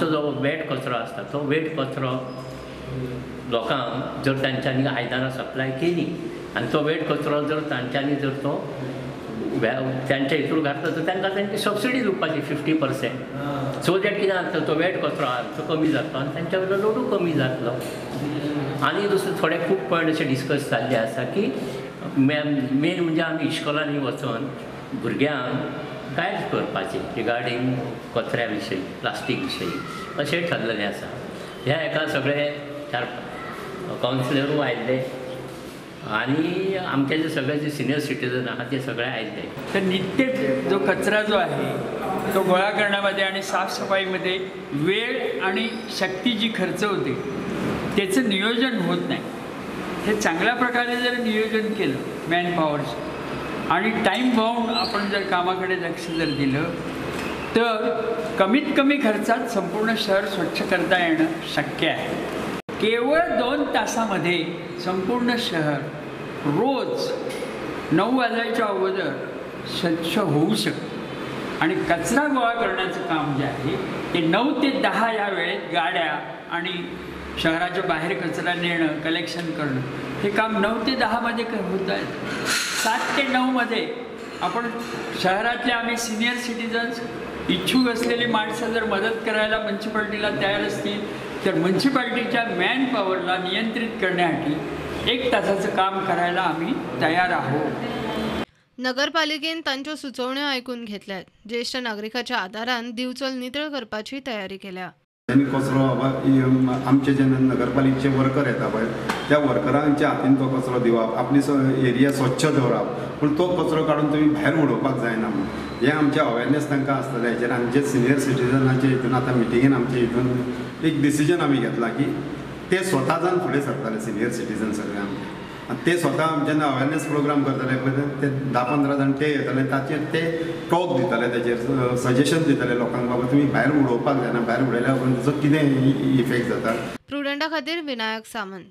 आमचो जो वेट कचरो आसता तो वेट कचरो लोकांक जर तांच्यांनी आयदनां सप्लाय केली आनी तो वेट कचरो जर तांच्यांनी जर तो तांच्या हितूर घातलो तर तांकां तांची सबसिडी दिवपाची 50%, सो that कितें जाता तो वेट कचरो आहा तो कमी जातलो आनी तांच्या वयलो लोडूय कमी जातलो. आनी दुसरे थोडे खूब पॉयंट अशे डिस्कस जाल्ले आसा की मेन म्हणजे आमी इश्कोलांनी वचोन भुरग्यांक गायड करपाचें रिगार्डींग कचऱ्या विशयी, प्लास्टीक विशयी अशें ठरलेलें आसा. ह्या हेका सगळे 4 कावन्सिलरूय आयिल्ले आनी आमचे जे सगळे जे सिनियर सिटीजन आहा ते सगळे आयिल्ले. तर नित्य जो कचरा जो आहे तो गोळा करण्यामध्ये आणि साफसफाईमध्ये वेळ आणि शक्ती जी खर्च होते त्याचं नियोजन होत नाही. हे चांगल्या प्रकारे जर नियोजन केलं मॅनपॉवरचं आणि टाईम बाउंड आपण जर कामाकडे लक्ष जर दिलं तर कमीत कमी खर्चात संपूर्ण शहर स्वच्छ करता येणं शक्य आहे. केवळ 2 तासामध्ये संपूर्ण शहर रोज 9 वाजायच्या अगोदर स्वच्छ होऊ शकतं. आणि कचरा गोळा करण्याचं काम जे आहे ते 9 ते 10 या वेळेत गाड्या आणि शहराच्या बाहेर कचरा नेणं, कलेक्शन करणं हे काम 9 ते 10मध्ये होत आहे. 7 ते 9मध्ये आपण शहरातले आम्ही सिनियर सिटीजन्स, इच्छुक असलेली माणसं जर मदत करायला म्युनिसिपाल्टीला तयार असतील तर म्युनिसिपाल्टीच्या मॅन पॉवरला नियंत्रित करण्यासाठी 1 तासाचं काम करायला आम्ही तयार आहोत. नगरपालिकेन तांच्यो सुचोवण्यो आयकून घेतल्यात. ज्येष्ठ नागरिकाच्या आदारान दिवचल नितळ करपाची तयारी केल्या. आनी कचरो आमचे जे नगरपालिकेचे वर्कर येता पळय त्या वर्करांच्या हातीन तो कचरो दिवप, आपली एरिया स्वच्छ दवरप, पूण तो कचरो काडून तुमी भायर उडोवपाक जायना म्हणून हें आमचें अवेरनेस तांकां आसतलें हेचेर. आनी जे सिनियर सिटीजनाचे हितून आतां मिटिंगेन आमचे हितून एक डिसिजन आमी घेतला की ते स्वता जावन फुडें सरताले सिनियर सिटीजन सगळे आमचे, आनी ते स्वता जेन्ना अवेरनेस प्रोग्राम करताले पळय ते 10-15 जाण ते येताले, ताचेर ते टॉक दिताले, ताचेर सजेशन दिताले लोकांक, बाबा तुमी भायर उडोवपाक जायना, भायर उडयल्या उपरांत ताचो कितें इफेक्ट जाता. प्रुडंटा खातीर विनायक सामंत.